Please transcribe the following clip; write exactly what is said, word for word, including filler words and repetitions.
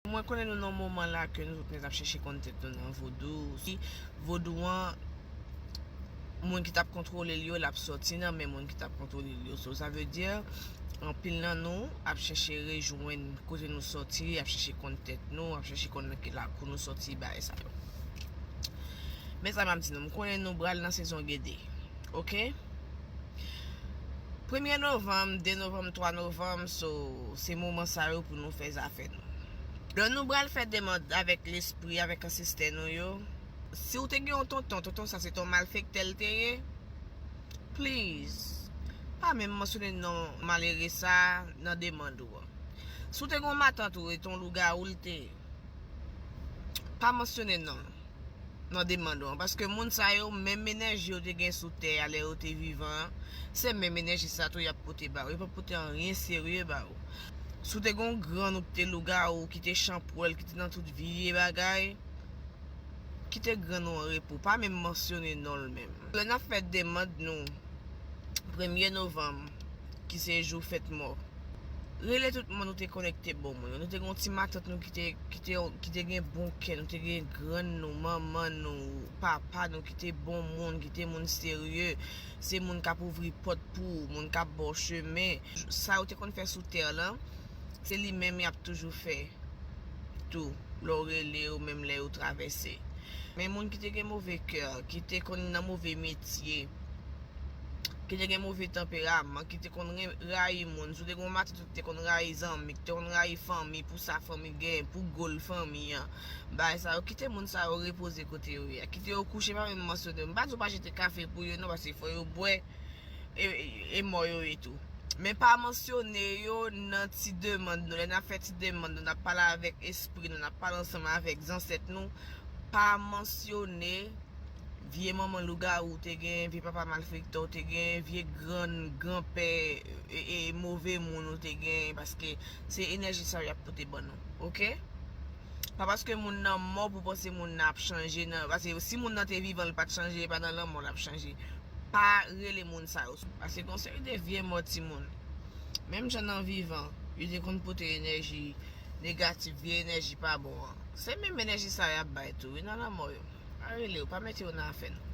Mwen konnen nou nan moman la ke nou tout nèt ap chèche konn tèt nou nan vodou. Si vodou an, moun ki t ap kontwole l yo, l ap sòti nan men moun ki t ap kontwole l yo. So, sa vle di, anpil nan nou ap chèche rejwenn kote nou sòti, ap chèche konn tèt nou, ap chèche konn nan ki lakou nou sòti, bagay sa yo. Men sa m ap di nou, m konnen nou pral nan sezon gede. Oke? Premye novanm, de novanm, twa novanm, so, se moman sa yo pou nou fè zafè nou. Lè nou pral fè demann avèk lespri, avèk ansestè nou yo, si w te gen yon tonton, tonton sa se ton malfektè l te ye, please, pa menm mansyone non malere sa nan demann ou an. Si w te gen yon matant ou e ton lougawou l te ye, pa mansyone non l nan demann ou an, paske moun sa yo, menm enèji yo te gen sou tè a lè yo te vivan an, se menm enèji sa tou y ap pote ba ou. Yo p ap pote anyen serye ba ou. Si w te gen yon grann ou ki te lougawou, ki te chanpwèl, ki te nan tout vye bagay, kite grann ou an repo, pa menm mansyone non l menm. Lè n ap fè demann nou, premye novanm, ki se jou fèt mò, rele tout moun nou te konnen ki te bon moun yo. Nou te gen yon ti matant nou ki te, ki te, ki te gen bon kè, nou te gen grann nou, manman nou, papa nou ki te bon moun, ki te moun serye. Se moun k ap ouvri pòt pou ou, moun k ap ba w chemen. Sa yo te konn fè sou tè lan, se li menm y ap toujou fè tou, lè w rele yo, menm lè yo travèse. Men moun ki te gen move kè, ki te konn nan move metye, ki te gen move tanperaman, ki te konn ren-, rayi moun, si w te gen yon matant ou ki te konn rayi zanmi, ki te konn rayi fanmi pou sa fanmi gen, pou gòl fanmi an, bagay sa yo, kite moun sa yo repoze kote yo ye a. Kite yo kouche, pa menm mansyone. M pa di w pa jete kafe pou yo non, paske fò yo bwè, e, e, e mò yo ye tou. Men pa mansyone yo nan ti demann nou. Lè n ap fè ti demann nou, n ap pale avèk espri nou, n ap pale ansanm avèk zansèt nou. Pa mansyone vye manman lougawou w te gen, vye papa malfektè w te gen, vye grann, granpè, e, e, move moun ou te gen, paske se enèji sa yo y ap pote ban nou, oke? Pa paske moun nan mò pou panse moun nan ap chanje, nan, paske si moun nan te vivan, li pa t chanje, e pa nan lanmò l ap chanje. Pa rele moun sa yo, paske gen yon seri de vye mò timoun, menm jan nan vivan, yo te konn pote enèji negatif, vye enèji pa bon an. Se menm enèji sa y ap bay tou, wi, nan lanmò yo. Pa rele yo, pa mete yo nan afè nou.